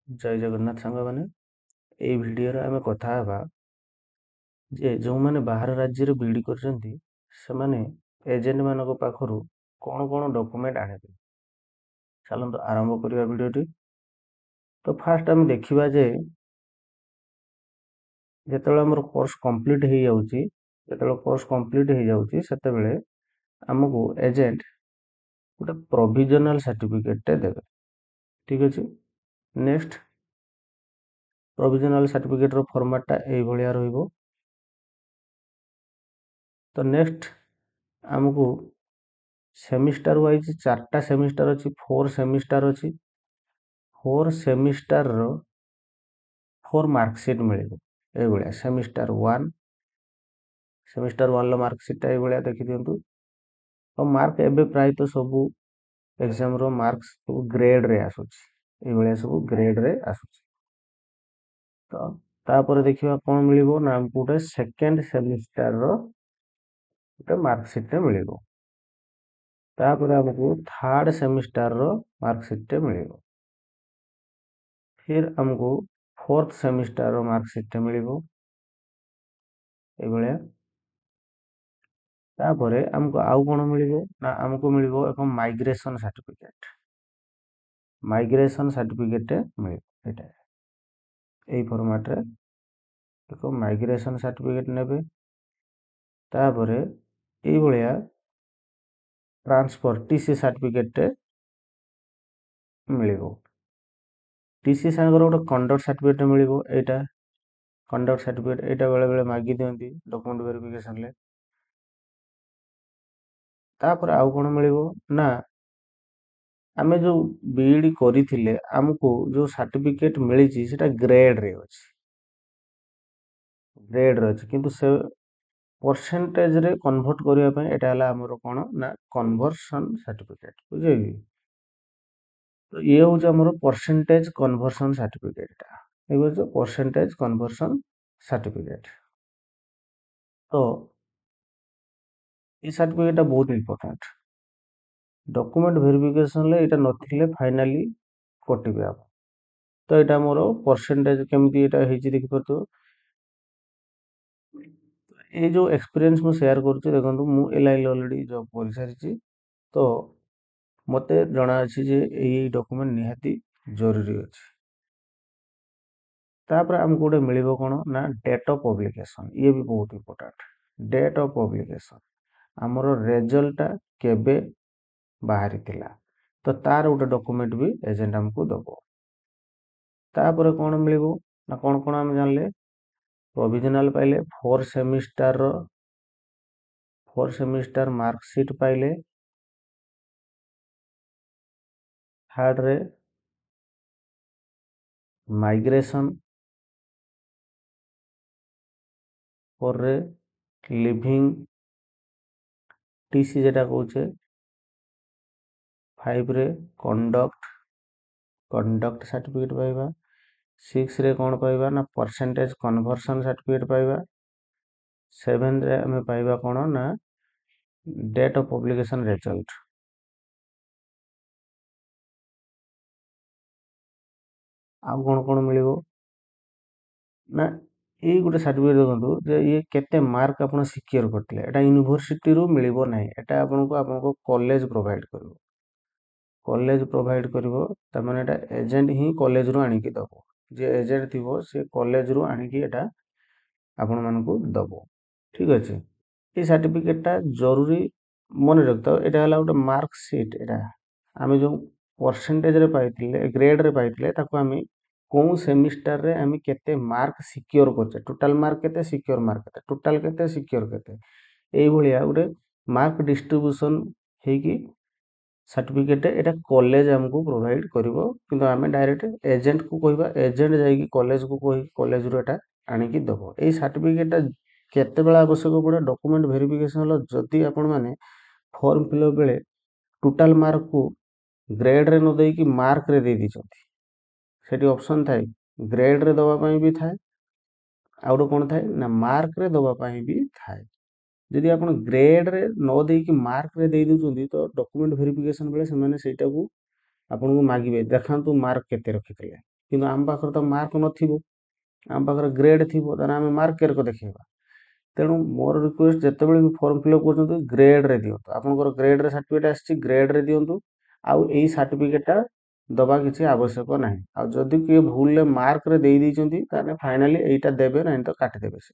ଜୟ ଜଗନ୍ନାଥ ସାଙ୍ଗମାନେ, ଏଇ ଭିଡ଼ିଓରେ ଆମେ କଥା ହେବା ଯେ ଯେଉଁମାନେ ବାହାର ରାଜ୍ୟରେ ବି ଇ ଡ଼ି କରିଛନ୍ତି ସେମାନେ ଏଜେଣ୍ଟମାନଙ୍କ ପାଖରୁ କ'ଣ କ'ଣ ଡକୁମେଣ୍ଟ ଆଣିବେ। ଚାଲନ୍ତୁ ଆରମ୍ଭ କରିବା ଭିଡ଼ିଓଟି। ତ ଫାଷ୍ଟ ଆମେ ଦେଖିବା ଯେ ଯେତେବେଳେ ଆମର କୋର୍ସ କମ୍ପ୍ଲିଟ୍ ହେଇଯାଉଛି, ସେତେବେଳେ ଆମକୁ ଏଜେଣ୍ଟ ଗୋଟେ ପ୍ରୋଭିଜନାଲ୍ ସାର୍ଟିଫିକେଟଟେ ଦେବେ। ଠିକ୍ ଅଛି। ନେକ୍ସଟ, ପ୍ରୋଭିଜନାଲ୍ ସାର୍ଟିଫିକେଟର ଫର୍ମାଟଟା ଏଇଭଳିଆ ରହିବ। ତ ନେକ୍ସଟ ଆମକୁ ସେମିଷ୍ଟାର ୱାଇଜ୍ 4ଟା ସେମିଷ୍ଟାର ଅଛି, 4 ସେମିଷ୍ଟାର ଅଛି। 4 ସେମିଷ୍ଟାରର 4 ମାର୍କସିଟ୍ ମିଳିବ ଏଇଭଳିଆ। ସେମିଷ୍ଟାର 1, ସେମିଷ୍ଟାର 1ର ମାର୍କସିଟ୍ଟା ଏଇଭଳିଆ ଦେଖିଦିଅନ୍ତୁ। ଆଉ ମାର୍କ ଏବେ ପ୍ରାୟତଃ ସବୁ ଏକ୍ଜାମର ମାର୍କସ ସବୁ ଗ୍ରେଡ଼ରେ ଆସୁଛି, ଏଇଭଳିଆ ସବୁ ଗ୍ରେଡ଼ରେ ଆସୁଛି। ତ ତାପରେ ଦେଖିବା କ'ଣ ମିଳିବ ନା ଆମକୁ ଗୋଟେ ସେକେଣ୍ଡ ସେମିଷ୍ଟାରର ଗୋଟେ ମାର୍କସିଟ୍ଟେ ମିଳିବ। ତାପରେ ଆମକୁ ଥାର୍ଡ଼ ସେମିଷ୍ଟାରର ମାର୍କସିଟ୍ଟେ ମିଳିବ। ଫିର୍ ଆମକୁ ଫୋର୍ଥ ସେମିଷ୍ଟାରର ମାର୍କସିଟ୍ଟେ ମିଳିବ ଏଇଭଳିଆ। ତାପରେ ଆମକୁ ଆଉ କ'ଣ ମିଳିବ ନା ଆମକୁ ମିଳିବ ଏକ ମାଇଗ୍ରେସନ୍ ସାର୍ଟିଫିକେଟ୍। ମାଇଗ୍ରେସନ୍ ସାର୍ଟିଫିକେଟ୍ଟେ ମିଳିବ। ଏଇଟା ଏଇ ଫର୍ମାଟ୍ରେ ଏକ ମାଇଗ୍ରେସନ୍ ସାର୍ଟିଫିକେଟ୍ ନେବେ। ତାପରେ ଏଇଭଳିଆ ଟ୍ରାନ୍ସଫର୍ ଟି ସି ସାର୍ଟିଫିକେଟ୍ଟେ ମିଳିବ। ଟି ସି ସାଙ୍ଗରେ ଗୋଟେ କଣ୍ଡକ୍ଟ ସାର୍ଟିଫିକେଟ୍ ମିଳିବ। ଏଇଟା କଣ୍ଡକ୍ଟ ସାର୍ଟିଫିକେଟ୍, ଏଇଟା ବେଳେବେଳେ ମାଗି ଦିଅନ୍ତି ଡକୁମେଣ୍ଟ ଭେରିଫିକେସନ୍ରେ। ତାପରେ ଆଉ କ'ଣ ମିଳିବ ନା ଆମେ ଯେଉଁ ବି ଇ ଡ଼ି କରିଥିଲେ ଆମକୁ ଯେଉଁ ସାର୍ଟିଫିକେଟ୍ ମିଳିଛି ସେଇଟା ଗ୍ରେଡ଼ରେ ଅଛି, କିନ୍ତୁ ସେ ପରସେଣ୍ଟେଜରେ କନଭର୍ଟ କରିବା ପାଇଁ ଏଇଟା ହେଲା ଆମର କ'ଣ ନା କନଭର୍ସନ୍ ସାର୍ଟିଫିକେଟ୍। ବୁଝିଲେ? ତ ଇଏ ହେଉଛି ଆମର ପରସେଣ୍ଟେଜ କନଭର୍ସନ୍ ସାର୍ଟିଫିକେଟ୍ଟା। ଇଏ ହେଉଛି ପରସେଣ୍ଟେଜ କନଭର୍ସନ୍ ସାର୍ଟିଫିକେଟ୍। ତ ଏଇ ସାର୍ଟିଫିକେଟଟା ବହୁତ ଇମ୍ପୋର୍ଟାଣ୍ଟ। ଡକୁମେଣ୍ଟ ଭେରିଫିକେସନ୍ରେ ଏଇଟା ନଥିଲେ ଫାଇନାଲି କଟିବେ ଆପଣ। ତ ଏଇଟା ମୋର ପରସେଣ୍ଟେଜ କେମିତି ଏଇଟା ହେଇଛି ଦେଖିପାରୁଥିବ। ଏଇ ଯେଉଁ ଏକ୍ସପିରିଏନ୍ସ ମୁଁ ସେୟାର କରୁଛି, ଦେଖନ୍ତୁ ମୁଁ ଏ ଲାଇନ୍ରେ ଅଲରେଡ଼ି ଜବ୍ କରିସାରିଛି। ତ ମୋତେ ଜଣାଅଛି ଯେ ଏଇ ଡକୁମେଣ୍ଟ ନିହାତି ଜରୁରୀ ଅଛି। ତାପରେ ଆମକୁ ଗୋଟେ ମିଳିବ କ'ଣ ନା ଡେଟ୍ ଅଫ୍ ପବ୍ଲିକେସନ୍। ଇଏ ବି ବହୁତ ଇମ୍ପୋର୍ଟାଣ୍ଟ। ଡେଟ୍ ଅଫ୍ ପବ୍ଲିକେସନ୍, ଆମର ରେଜଲ୍ଟଟା କେବେ ବାହାରିଥିଲା, ତ ତାର ଗୋଟେ ଡକୁମେଣ୍ଟ ବି ଏଜେଣ୍ଟ ଆମକୁ ଦେବ। ତାପରେ କ'ଣ ମିଳିବ ନା କ'ଣ କ'ଣ ଆମେ ଜାଣିଲେ, ପ୍ରୋଭିଜନାଲ୍ ପାଇଲେ, 4 ସେମିଷ୍ଟାର ମାର୍କସିଟ୍ ପାଇଲେ, ଥାର୍ଡ଼ରେ ମାଇଗ୍ରେସନ୍, ଫୋର୍ରେ ଲିଭିଂ ଟି ସି ଯେଟା କହୁଛେ, 5ରେ କଣ୍ଡକ୍ଟ ସାର୍ଟିଫିକେଟ୍ ପାଇବା, 6ରେ କ'ଣ ପାଇବା ନା ପରସେଣ୍ଟେଜ କନଭର୍ସନ୍ ସାର୍ଟିଫିକେଟ୍ ପାଇବା, 7ରେ ଆମେ ପାଇବା କ'ଣ ନା ଡେଟ୍ ଅଫ୍ ପବ୍ଲିକେସନ୍ ରେଜଲ୍ଟ। ଆଉ କ'ଣ କ'ଣ ମିଳିବ ନା ଏଇ ଗୋଟେ ସାର୍ଟିଫିକେଟ୍ ଦେଖନ୍ତୁ ଯେ ଇଏ କେତେ ମାର୍କ ଆପଣ ସିକ୍ୟୋର କରିଥିଲେ। ଏଇଟା ୟୁନିଭର୍ସିଟିରୁ ମିଳିବ ନାହିଁ, ଏଇଟା ଆପଣଙ୍କୁ ଆପଣଙ୍କ କଲେଜ ପ୍ରୋଭାଇଡ଼ କରିବ। କଲେଜ ପ୍ରୋଭାଇଡ଼ କରିବ, ତାମାନେ ଏଇଟା ଏଜେଣ୍ଟ ହିଁ କଲେଜରୁ ଆଣିକି ଦେବ। ଯିଏ ଏଜେଣ୍ଟ ଥିବ ସେ କଲେଜରୁ ଆଣିକି ଏଇଟା ଆପଣମାନଙ୍କୁ ଦେବ। ଠିକ୍ ଅଛି। ଏଇ ସାର୍ଟିଫିକେଟଟା ଜରୁରୀ ମନେ ରଖିଥାଅ। ଏଇଟା ହେଲା ଗୋଟେ ମାର୍କସିଟ୍। ଏଇଟା ଆମେ ଯେଉଁ ପରସେଣ୍ଟେଜରେ ପାଇଥିଲେ, ଗ୍ରେଡ଼ରେ ପାଇଥିଲେ, ତାକୁ ଆମେ କେଉଁ ସେମିଷ୍ଟାରରେ ଆମେ କେତେ ମାର୍କ ସିକ୍ୟୋର କରିଛେ, ଟୋଟାଲ ମାର୍କ କେତେ, ସିକ୍ୟୋର ମାର୍କ କେତେ, ଟୋଟାଲ କେତେ, ସିକ୍ୟୋର କେତେ, ଏଇଭଳିଆ ଗୋଟେ ମାର୍କ ଡିଷ୍ଟ୍ରିବ୍ୟୁସନ୍ ହେଇକି ସାର୍ଟିଫିକେଟ୍ ଏଇଟା କଲେଜ ଆମକୁ ପ୍ରୋଭାଇଡ଼ କରିବ। କିନ୍ତୁ ଆମେ ଡାଇରେକ୍ଟ ଏଜେଣ୍ଟକୁ କହିବା, ଏଜେଣ୍ଟ ଯାଇକି କଲେଜକୁ କହିକି କଲେଜରୁ ଏଇଟା ଆଣିକି ଦେବ। ଏଇ ସାର୍ଟିଫିକେଟଟା କେତେବେଳେ ଆବଶ୍ୟକ ପଡ଼େ, ଡକୁମେଣ୍ଟ ଭେରିଫିକେସନ୍ର ଯଦି ଆପଣମାନେ ଫର୍ମ ଫିଲ୍ଅପ୍ ବେଳେ ଟୋଟାଲ ମାର୍କକୁ ଗ୍ରେଡ଼ରେ ନ ଦେଇକି ମାର୍କରେ ଦେଇ ଦେଇଛନ୍ତି, ସେଠି ଅପସନ୍ ଥାଏ ଗ୍ରେଡ଼ରେ ଦେବା ପାଇଁ ବି ଥାଏ, ଆଉ ଗୋଟେ କ'ଣ ଥାଏ ନା ମାର୍କରେ ଦେବା ପାଇଁ ବି ଥାଏ। ଯଦି ଆପଣ ଗ୍ରେଡ଼ରେ ନ ଦେଇକି ମାର୍କରେ ଦେଇ ଦେଉଛନ୍ତି ତ ଡକୁମେଣ୍ଟ ଭେରିଫିକେସନ୍ ବେଳେ ସେମାନେ ସେଇଟାକୁ ଆପଣଙ୍କୁ ମାଗିବେ, ଦେଖାନ୍ତୁ ମାର୍କ କେତେ ରଖିଥିଲେ। କିନ୍ତୁ ଆମ ପାଖରେ ତ ମାର୍କ ନଥିବ, ଆମ ପାଖରେ ଗ୍ରେଡ଼୍ ଥିବ, ତାହେଲେ ଆମେ ମାର୍କ କେରକ ଦେଖେଇବା। ତେଣୁ ମୋର ରିକ୍ୱେଷ୍ଟ, ଯେତେବେଳେ ବି ଫର୍ମ ଫିଲ୍ଅପ୍ କରୁଛନ୍ତି ଗ୍ରେଡ଼୍ରେ ଦିଅନ୍ତୁ। ଆପଣଙ୍କର ଗ୍ରେଡ଼୍ରେ ସାର୍ଟିଫିକେଟ୍ ଆସିଛି, ଗ୍ରେଡ଼୍ରେ ଦିଅନ୍ତୁ। ଆଉ ଏଇ ସାର୍ଟିଫିକେଟ୍ଟା ଦେବା କିଛି ଆବଶ୍ୟକ ନାହିଁ। ଆଉ ଯଦି କିଏ ଭୁଲରେ ମାର୍କରେ ଦେଇ ଦେଇଛନ୍ତି, ତାହେଲେ ଫାଇନାଲି ଏଇଟା ଦେବେ, ନାହିଁ ତ କାଟିଦେବେ ସେ।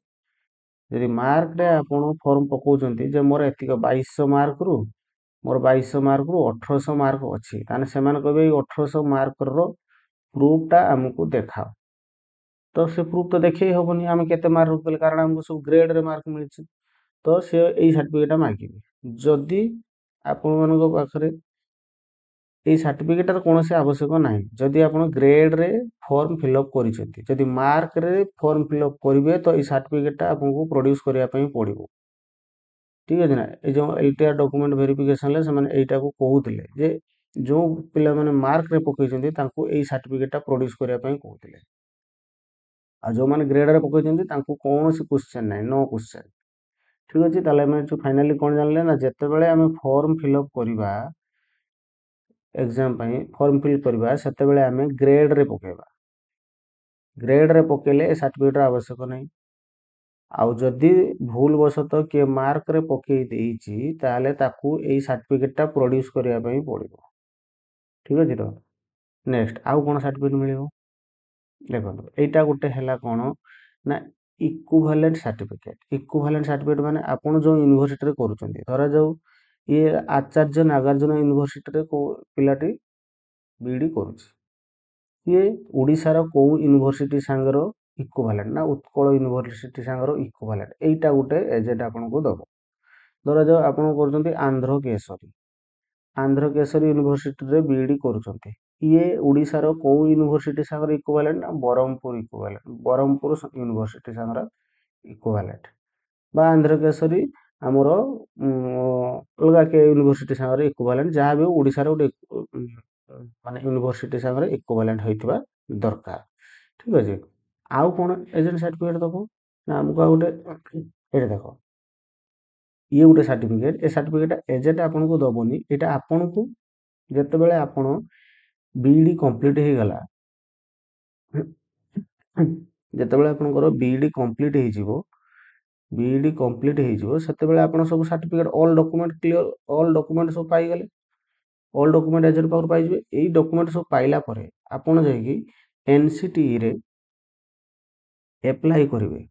ଯଦି ମାର୍କରେ ଆପଣ ଫର୍ମ ପକାଉଛନ୍ତି ଯେ ମୋର ଏତିକ 2200 ମାର୍କରୁ, ମୋର 2200 ମାର୍କରୁ 1800 ମାର୍କ ଅଛି, ତାହେଲେ ସେମାନେ କହିବେ ଏଇ 1800 ମାର୍କର ପ୍ରୁଫ୍ଟା ଆମକୁ ଦେଖାଅ। ତ ସେ ପ୍ରୁଫ୍ ତ ଦେଖେଇ ହେବନି ଆମେ କେତେ ମାର୍କ ରଖିଥିଲେ, କାରଣ ଆମକୁ ସବୁ ଗ୍ରେଡ଼୍ରେ ମାର୍କ ମିଳିଛି। ତ ସେ ଏଇ ସାର୍ଟିଫିକେଟ୍ଟା ମାଗିବେ। ଯଦି ଆପଣମାନଙ୍କ ପାଖରେ ଏଇ ସାର୍ଟିଫିକେଟ୍ଟାର କୌଣସି ଆବଶ୍ୟକ ନାହିଁ, ଯଦି ଆପଣ ଗ୍ରେଡ଼୍ରେ ଫର୍ମ ଫିଲ୍ଅପ୍ କରିଛନ୍ତି। ଯଦି ମାର୍କରେ ଫର୍ମ ଫିଲ୍ଅପ୍ କରିବେ, ତ ଏଇ ସାର୍ଟିଫିକେଟ୍ଟା ଆପଣଙ୍କୁ ପ୍ରଡ୍ୟୁସ୍ କରିବା ପାଇଁ ପଡ଼ିବ। ଠିକ୍ ଅଛି ନା? ଏଇ ଯେଉଁ LTR document ଭେରିଫିକେସନ୍ରେ ସେମାନେ ଏଇଟାକୁ କହୁଥିଲେ ଯେ ଯେଉଁ ପିଲାମାନେ ମାର୍କରେ ପକାଇଛନ୍ତି ତାଙ୍କୁ ଏଇ ସାର୍ଟିଫିକେଟ୍ଟା ପ୍ରଡ୍ୟୁସ୍ କରିବା ପାଇଁ କହୁଥିଲେ। ଆଉ ଯେଉଁମାନେ ଗ୍ରେଡ଼୍ରେ ପକାଇଛନ୍ତି ତାଙ୍କୁ କୌଣସି କ୍ୱେଶ୍ଚନ୍ ନାହିଁ, ନୋ କ୍ୱେଶ୍ଚନ୍। ଠିକ୍ ଅଛି। ତାହେଲେ ଆମେ ଫାଇନାଲି କ'ଣ ଜାଣିଲେ ନା ଯେତେବେଳେ ଆମେ ଫର୍ମ ଫିଲ୍ଅପ୍ କରିବା, ଏକ୍ଜାମ୍ ପାଇଁ ଫର୍ମ ଫିଲ୍ କରିବା, ସେତେବେଳେ ଆମେ ଗ୍ରେଡ଼୍ରେ ପକାଇବା। ଗ୍ରେଡ଼୍ରେ ପକାଇଲେ ଏ ସାର୍ଟିଫିକେଟ୍ର ଆବଶ୍ୟକ ନାହିଁ। ଆଉ ଯଦି ଭୁଲବଶତଃ କିଏ ମାର୍କରେ ପକାଇ ଦେଇଛି, ତାହେଲେ ତାକୁ ଏଇ ସାର୍ଟିଫିକେଟ୍ଟା ପ୍ରଡ୍ୟୁସ୍ କରିବା ପାଇଁ ପଡ଼ିବ। ଠିକ୍ ଅଛି। ତ ନେକ୍ସଟ ଆଉ କ'ଣ ସାର୍ଟିଫିକେଟ୍ ମିଳିବ ଦେଖନ୍ତୁ। ଏଇଟା ଗୋଟେ ହେଲା କ'ଣ ନା ଇକ୍ୱିଭାଲେଣ୍ଟ ସାର୍ଟିଫିକେଟ୍। ଇକ୍ୱିଭାଲେଣ୍ଟ ସାର୍ଟିଫିକେଟ୍ ମାନେ ଆପଣ ଯେଉଁ ୟୁନିଭର୍ସିଟିରେ କରୁଛନ୍ତି, ଧରାଯାଉ ଇଏ ଆଚାର୍ଯ୍ୟ ନାଗାର୍ଜୁନ ୟୁନିଭର୍ସିଟିରେ କେଉଁ ପିଲାଟି ବିଇଡ଼ି କରୁଛି, ଇଏ ଓଡ଼ିଶାର କେଉଁ ୟୁନିଭର୍ସିଟି ସାଙ୍ଗର ଇକ୍ୱିଭାଲେଣ୍ଟ ନା ଉତ୍କଳ ୟୁନିଭର୍ସିଟି ସାଙ୍ଗର ଇକ୍ୱିଭାଲେଣ୍ଟ, ଏଇଟା ଗୋଟେ ଏଜେଣ୍ଟ ଆପଣଙ୍କୁ ଦେବ। ଧରାଯାଉ ଆପଣ କରୁଛନ୍ତି ଆନ୍ଧ୍ର କେଶରୀ, ଆନ୍ଧ୍ର କେଶରୀ ୟୁନିଭର୍ସିଟିରେ ବିଇଡ଼ି କରୁଛନ୍ତି, ଇଏ ଓଡ଼ିଶାର କେଉଁ ୟୁନିଭର୍ସିଟି ସାଙ୍ଗରେ ଇକ୍ୱିଭାଲେଣ୍ଟ ନା ବ୍ରହ୍ମପୁର ଇକ୍ୱିଭାଲେଣ୍ଟ, ବ୍ରହ୍ମପୁର ୟୁନିଭର୍ସିଟି ସାଙ୍ଗରେ ଇକ୍ୱିଭାଲେଣ୍ଟ, ବା ଆନ୍ଧ୍ର କେଶରୀ ଆମର ଅଲଗା କେ ୟୁନିଭର୍ସିଟି ସାଙ୍ଗରେ ଇକ୍ୱିଭାଲେଣ୍ଟ, ଯାହା ବି ହଉ ଓଡ଼ିଶାର ଗୋଟେ ମାନେ ୟୁନିଭର୍ସିଟି ସାଙ୍ଗରେ ଇକ୍ୱିଭାଲେଣ୍ଟ ହୋଇଥିବା ଦରକାର। ଠିକ୍ ଅଛି। ଆଉ କ'ଣ ଏଜେଣ୍ଟ ସାର୍ଟିଫିକେଟ୍ ଦେବ ନା ଆମକୁ ଆଉ ଗୋଟେ, ଏଇଟା ଦେଖ, ଇଏ ଗୋଟେ ସାର୍ଟିଫିକେଟ୍। ଏ ସାର୍ଟିଫିକେଟ୍ଟା ଏଜେଣ୍ଟ ଆପଣଙ୍କୁ ଦେବନି। ଏଇଟା ଆପଣଙ୍କୁ ଯେତେବେଳେ ଆପଣ ବିଇଡ଼ି କମ୍ପ୍ଲିଟ୍ ହେଇଗଲା, ଯେତେବେଳେ ଆପଣଙ୍କର ବିଇଡ଼ି କମ୍ପ୍ଲିଟ୍ ହେଇଯିବ, ବିଇଡ଼ି କମ୍ପ୍ଲିଟ୍ ହେଇଯିବ, ସେତେବେଳେ ଆପଣ ସବୁ certificate, all document clear, all document ସବୁ ପାଇଗଲେ, ଅଲ୍ ଡକୁମେଣ୍ଟ ଏଜେଣ୍ଟ ପାଖରୁ ପାଇଯିବେ। ଏଇ ଡକୁମେଣ୍ଟ ସବୁ ପାଇଲା ପରେ ଆପଣ ଯାଇକି ଏନ୍ସିଟିଇରେ ଆପ୍ଲାଏ କରିବେ।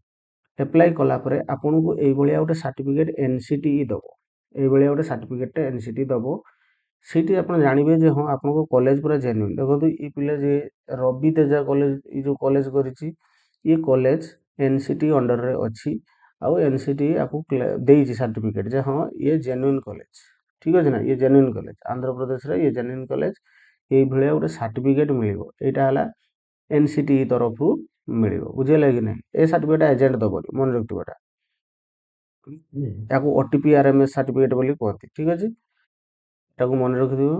ଆପ୍ଲାଏ କଲା ପରେ ଆପଣଙ୍କୁ ଏଇଭଳିଆ ଗୋଟେ ସାର୍ଟିଫିକେଟ୍ ଏନ୍ସିଟିଇ ଦେବ। ଏଇଭଳିଆ ଗୋଟେ ସାର୍ଟିଫିକେଟ୍ଟା ଏନ୍ସିଟିଇ ଦେବ। ସେଇଠି ଆପଣ ଜାଣିବେ ଯେ ହଁ, ଆପଣଙ୍କ କଲେଜ ପୁରା ଜେନ୍ୟୁନ୍। ଦେଖନ୍ତୁ, ଏଇ ପିଲା ଯେ ରବି ତେଜା କଲେଜ, ଏଇ ଯେଉଁ କଲେଜ କରିଛି, ଇଏ କଲେଜ ଏନ୍ସିଟିଇ ଅଣ୍ଡରରେ ଅଛି। ଆଉ ଏନ୍ସିଟିଇ ଆକୁ ଦେଇଛି ସାର୍ଟିଫିକେଟ୍ ଯେ ହଁ, ଇଏ ଜେନ୍ୟୁନ୍ କଲେଜ। ଠିକ୍ ଅଛି ନା? ଇଏ ଜେନ୍ୟୁନ୍ କଲେଜ, ଆନ୍ଧ୍ରପ୍ରଦେଶରେ ଇଏ ଜେନ୍ୟୁନ୍ କଲେଜ। ଏଇଭଳିଆ ଗୋଟେ ସାର୍ଟିଫିକେଟ୍ ମିଳିବ। ଏଇଟା ହେଲା ଏନ୍ସିଟିଇ ତରଫରୁ ମିଳିବ। ବୁଝିହେଲା କି ନାହିଁ? ଏ ସାର୍ଟିଫିକେଟ୍ ଏଜେଣ୍ଟ ଦେବନି, ମନେ ରଖିଥିବ ଏଟା। ଏହାକୁ OTP RMS certificate ବୋଲି କୁହନ୍ତି। ଠିକ୍ ଅଛି, ଏଟାକୁ ମନେ ରଖିଥିବ।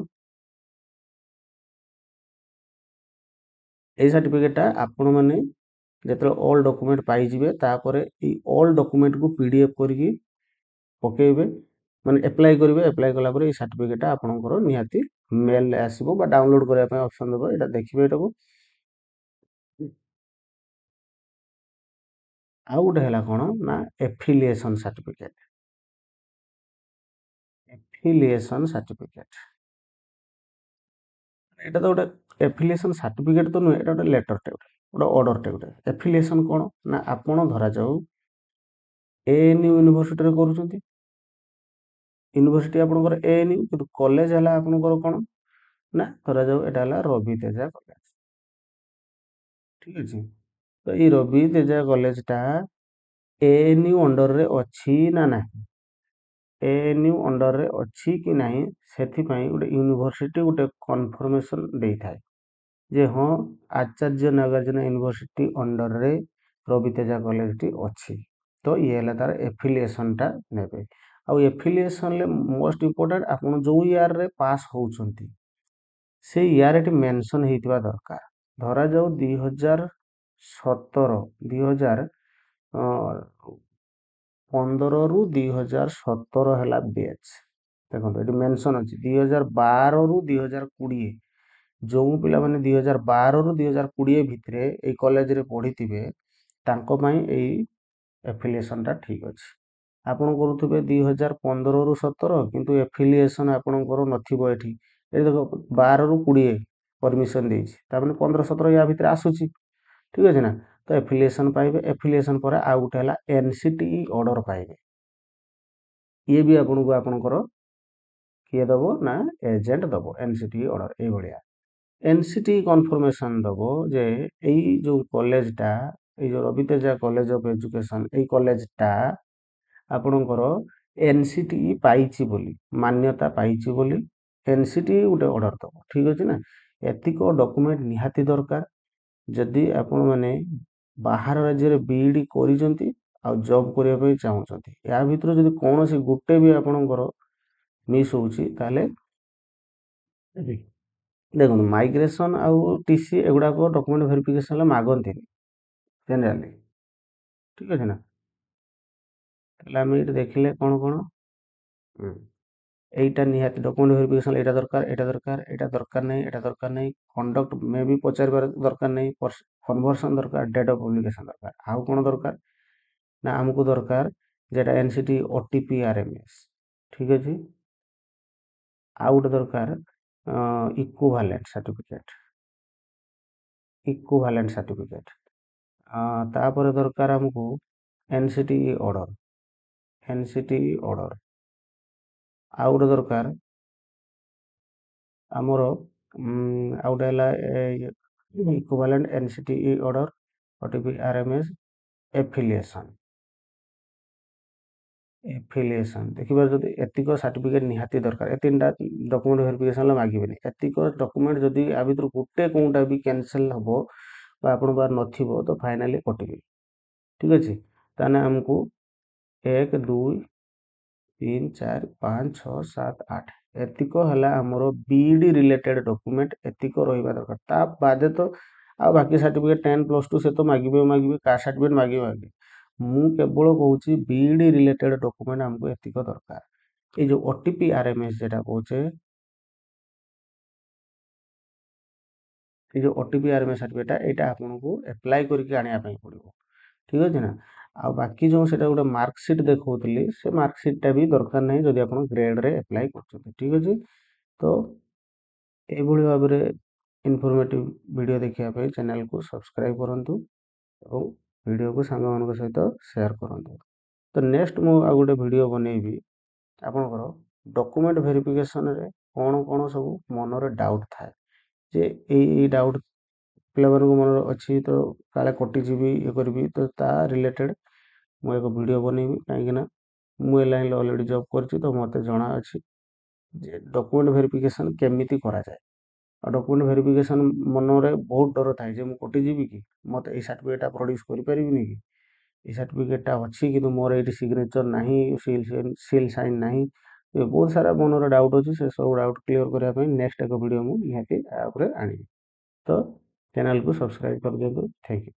ଏଇ ସାର୍ଟିଫିକେଟ୍ଟା ଆପଣମାନେ ଯେତେବେଳେ ଅଲ୍ ଡକୁମେଣ୍ଟ ପାଇଯିବେ, ତାପରେ ଏଇ ଅଲ୍ ଡକୁମେଣ୍ଟକୁ PDF କରିକି ପକାଇବେ, ମାନେ ଆପ୍ଲାଏ କରିବେ। ଆପ୍ଲାଏ କଲା ପରେ ଏଇ ସାର୍ଟିଫିକେଟ୍ଟା ଆପଣଙ୍କର ନିହାତି ମେଲ୍ରେ ଆସିବ ବା ଡାଉନଲୋଡ଼ କରିବା ପାଇଁ ଅପସନ୍ ଦେବ। ଏଇଟା ଦେଖିବେ ଏଇଟାକୁ। ଆଉ ଗୋଟେ ହେଲା କ'ଣ ନା ଏଫିଲିଏସନ୍ ସାର୍ଟିଫିକେଟ୍। ଏଫିଲିଏସନ୍ ସାର୍ଟିଫିକେଟ୍ ଏଇଟା ତ ଗୋଟେ ଏଫିଲିଏସନ୍ ସାର୍ଟିଫିକେଟ୍ ତ ନୁହେଁ, ଏଇଟା ଗୋଟେ ଲେଟର୍ଟେ, ଗୋଟେ ଅର୍ଡ଼ରଟେ ଗୋଟେ। ଏଫିଲିଏସନ୍ କ'ଣ ନା ଆପଣ ଧରାଯାଉ ଏଏନ୍ୟୁ ୟୁନିଭର୍ସିଟିରେ କରୁଛନ୍ତି, ୟୁନିଭର୍ସିଟି ଆପଣଙ୍କର ଏଏନ୍ୟୁ, କିନ୍ତୁ କଲେଜ ହେଲା ଆପଣଙ୍କର କ'ଣ ନା ଧରାଯାଉ ଏଇଟା ହେଲା ରବି ତେଜା କଲେଜ। ଠିକ୍ ଅଛି। ତ ଏଇ ରବି ତେଜା କଲେଜଟା ଏଏନ୍ୟୁ ଅଣ୍ଡରରେ ଅଛି ନା ନାହିଁ, ଏଏନ୍ୟୁ ଅଣ୍ଡରରେ ଅଛି କି ନାହିଁ, ସେଥିପାଇଁ ଗୋଟେ ୟୁନିଭର୍ସିଟି ଗୋଟେ କନଫର୍ମେସନ୍ ଦେଇଥାଏ ଯେ ହଁ, ଆଚାର୍ଯ୍ୟ ନାଗାର୍ଜୁନ ୟୁନିଭର୍ସିଟି ଅଣ୍ଡରରେ ରବି ତେଜା କଲେଜଟି ଅଛି। ତ ଇଏ ହେଲା ତାର ଏଫିଲିଏସନ୍ଟା ନେବେ। ଆଉ ଏଫିଲିଏସନ୍ରେ ମୋଷ୍ଟ ଇମ୍ପୋର୍ଟାଣ୍ଟ, ଆପଣ ଯେଉଁ ଇୟର୍ରେ ପାସ୍ ହେଉଛନ୍ତି ସେ ଇୟର୍ ଏଠି ମେନସନ୍ ହେଇଥିବା ଦରକାର। ଧରାଯାଉ 2017, 2015ରୁ 2017 ହେଲା ବ୍ୟାଚ୍। ଦେଖନ୍ତୁ, ଏଠି ମେନସନ୍ ଅଛି 2012ରୁ 2020। ଯେଉଁ ପିଲାମାନେ 2012ରୁ 2020 ଭିତରେ ଏଇ କଲେଜରେ ପଢ଼ିଥିବେ, ତାଙ୍କ ପାଇଁ ଏଇ ଏଫିଲିଏସନ୍ଟା ଠିକ୍ ଅଛି। ଆପଣ କରୁଥିବେ 2015ରୁ 17, କିନ୍ତୁ ଏଫିଲିଏସନ୍ ଆପଣଙ୍କର ନଥିବ ଏଠି। ଏଠି ଦେଖ, 12ରୁ 20 ପରମିସନ୍ ଦେଇଛି, ତାମାନେ 15 17 ୟା ଭିତରେ ଆସୁଛି, ଠିକ୍ ଅଛି ନା? ତ ଏଫିଲିଏସନ୍ ପାଇବେ। ଏଫିଲିଏସନ୍ ପରେ ଆଉ ଗୋଟେ ହେଲା ଏନସିଟିଇ ଅର୍ଡ଼ର ପାଇବେ। ଇଏ ବି ଆପଣଙ୍କୁ ଆପଣଙ୍କର କିଏ ଦେବ ନା ଏଜେଣ୍ଟ ଦେବ ଏନସିଟିଇ ଅର୍ଡ଼ର। ଏଇଭଳିଆ ଏନସିଟିଇ କନଫର୍ମେସନ୍ ଦେବ ଯେ ଏଇ ଯେଉଁ କଲେଜଟା, ଏଇ ଯେଉଁ ରବିତେଜା କଲେଜ ଅଫ୍ ଏଜୁକେସନ୍, ଏଇ କଲେଜଟା ଆପଣଙ୍କର ଏନସିଟିଇ ପାଇଛି ବୋଲି, ମାନ୍ୟତା ପାଇଛି ବୋଲି ଏନସିଟିଇ ଗୋଟେ ଅର୍ଡ଼ର ଦେବ, ଠିକ୍ ଅଛି ନା? ଏତିକ ଡକୁମେଣ୍ଟ ନିହାତି ଦରକାର ଯଦି ଆପଣମାନେ ବାହାର ରାଜ୍ୟରେ ବିଇଡ଼ି କରିଛନ୍ତି ଆଉ ଜବ୍ କରିବା ପାଇଁ ଚାହୁଁଛନ୍ତି। ୟା ଭିତରୁ ଯଦି କୌଣସି ଗୋଟେ ବି ଆପଣଙ୍କର ମିସ୍ ହେଉଛି, ତାହେଲେ ଦେଖନ୍ତୁ, ମାଇଗ୍ରେସନ୍ ଆଉ ଟିସି ଏଗୁଡ଼ାକ ଡକୁମେଣ୍ଟ ଭେରିଫିକେସନ୍ରେ ମାଗନ୍ତିନି ଜେନେରାଲି, ଠିକ୍ ଅଛି ନା? ତାହେଲେ ଆମେ ଏଇଠି ଦେଖିଲେ କ'ଣ କ'ଣ। ଏଇଟା ନିହାତି ଡକୁମେଣ୍ଟ ଭେରିଫିକେସନ୍ ଏଇଟା ଦରକାର, ଏଇଟା ଦରକାର, ଏଇଟା ଦରକାର ନାହିଁ, ଏଇଟା ଦରକାର ନାହିଁ। କଣ୍ଡକ୍ଟ ମେ ବି ପଚାରିବାର ଦରକାର ନାହିଁ। କନଭର୍ସନ୍ ଦରକାର, ଡେଟ୍ ଅଫ୍ ପବ୍ଲିକେସନ୍ ଦରକାର। ଆଉ କ'ଣ ଦରକାର ନା ଆମକୁ ଦରକାର ଯେଟା ଏନସିଟିଇ ଓଟିପି ଆରଏମଏସ୍, ଠିକ୍ ଅଛି? ଆଉ ଗୋଟେ ଦରକାର ଇକ୍ୱିଭାଲେଣ୍ଟ ସାର୍ଟିଫିକେଟ୍, ଇକ୍ୱିଭାଲେଣ୍ଟ ସାର୍ଟିଫିକେଟ୍। ତାପରେ ଦରକାର ଆମକୁ ଏନସିଟିଇ ଅର୍ଡ଼ର, ଏନସିଟିଇ ଅର୍ଡ଼ର। ଆଉ ଗୋଟେ ଦରକାର ଆମର, ଆଉ ଗୋଟେ ହେଲା equivalent NCTE order, OTP RMS, affiliation. Affiliation ଦେଖିବା ଯଦି ଏତିକ ସାର୍ଟିଫିକେଟ୍ ନିହାତି ଦରକାର। ଏ ତିନିଟା ଡକୁମେଣ୍ଟ ଭେରିଫିକେସନ୍ରେ ମାଗିବେନି। ଏତିକ ଡକୁମେଣ୍ଟ ଯଦି ୟା ଭିତରୁ ଗୋଟେ କେଉଁଟା ବି କ୍ୟାନସେଲ୍ ହେବ ବା ଆପଣଙ୍କ ପାଖରେ ନଥିବ, ତ ଫାଇନାଲି କଟିବେ, ଠିକ୍ ଅଛି? ତାହେଲେ ଆମକୁ 1, 2, 3, 4, 5, 6, 7, 8 ଏତିକ ହେଲା ଆମର ବିଇଡ଼ି ରିଲେଟେଡ଼ ଡକୁମେଣ୍ଟ। ଏତିକ ରହିବା ଦରକାର। ତା ବାଦେ ତ ଆଉ ବାକି ସାର୍ଟିଫିକେଟ୍ 10, +2 ସେ ତ ମାଗିବେ ମାଗିବେ, କାଷ୍ଟ ସାର୍ଟିଫିକେଟ୍ ମାଗିବେ ମାଗିବେ। ମୁଁ କେବଳ କହୁଛି ବିଇଡ଼ି ରିଲେଟେଡ଼ ଡକୁମେଣ୍ଟ ଆମକୁ ଏତିକ ଦରକାର। ଏଇ ଯେଉଁ ଓଟିପି ଆରଏମଏସ୍ ଯେଟା କହୁଛେ, ଏଇ ଯେଉଁ ଓଟିପି ଆରଏମଏସ୍ ସାର୍ଟିଫିକେଟ୍ଟା, ଏଇଟା ଆପଣଙ୍କୁ ଆପ୍ଲାଏ କରିକି ଆଣିବା ପାଇଁ ପଡ଼ିବ, ଠିକ୍ ଅଛି ନା? ଆଉ ବାକି ଯେଉଁ ସେଇଟା ଗୋଟେ ମାର୍କସିଟ୍ ଦେଖାଉଥିଲି, ସେ ମାର୍କସିଟ୍ଟା ବି ଦରକାର ନାହିଁ ଯଦି ଆପଣ ଗ୍ରେଡ଼୍ରେ ଆପ୍ଲାଏ କରୁଛନ୍ତି, ଠିକ୍ ଅଛି? ତ ଏଇଭଳି ଭାବରେ ଇନଫର୍ମେଟିଭ୍ ଭିଡ଼ିଓ ଦେଖିବା ପାଇଁ ଚ୍ୟାନେଲକୁ ସବସ୍କ୍ରାଇବ୍ କରନ୍ତୁ ଏବଂ ଭିଡ଼ିଓକୁ ସାଙ୍ଗମାନଙ୍କ ସହିତ ସେୟାର କରନ୍ତୁ। ତ ନେକ୍ସଟ ମୁଁ ଆଉ ଗୋଟେ ଭିଡ଼ିଓ ବନେଇବି, ଆପଣଙ୍କର ଡକୁମେଣ୍ଟ ଭେରିଫିକେସନରେ କ'ଣ କ'ଣ ସବୁ ମନରେ ଡାଉଟ୍ ଥାଏ, ଯେ ଏଇ ଏଇ ଡାଉଟ୍ ପିଲାମାନଙ୍କ ମନରେ ଅଛି, ତ କାଳେ କଟିଯିବି, ଇଏ କରିବି, ତ ତା ରିଲେଟେଡ଼ ମୁଁ ଏକ ଭିଡ଼ିଓ ବନେଇବି। କାହିଁକିନା ମୁଁ ଏ ଲାଇନ୍ରେ ଅଲରେଡ଼ି ଜବ୍ କରିଛି, ତ ମୋତେ ଜଣାଅଛି ଯେ ଡକୁମେଣ୍ଟ ଭେରିଫିକେସନ୍ କେମିତି କରାଯାଏ। ଆଉ ଡକୁମେଣ୍ଟ ଭେରିଫିକେସନ୍ ମନରେ ବହୁତ ଡର ଥାଏ ଯେ ମୁଁ କଟିଯିବି କି, ମୋତେ ଏଇ ସାର୍ଟିଫିକେଟ୍ଟା ପ୍ରଡ୍ୟୁସ୍ କରିପାରିବିନି କି, ଏଇ ସାର୍ଟିଫିକେଟ୍ଟା ଅଛି କିନ୍ତୁ ମୋର ଏଇଠି ସିଗ୍ନେଚର୍ ନାହିଁ, ସିଲ୍ ସିଲ୍ ସାଇନ୍ ନାହିଁ, ବହୁତ ସାରା ମନରେ ଡାଉଟ୍ ଅଛି। ସେ ସବୁ ଡାଉଟ୍ କ୍ଲିୟର୍ କରିବା ପାଇଁ ନେକ୍ସଟ ଏକ ଭିଡ଼ିଓ ମୁଁ ନିହାତି ୟା ଉପରେ ଆଣିବି। ତ ଚ୍ୟାନେଲକୁ ସବସ୍କ୍ରାଇବ୍ କରିଦିଅନ୍ତୁ। Thank you.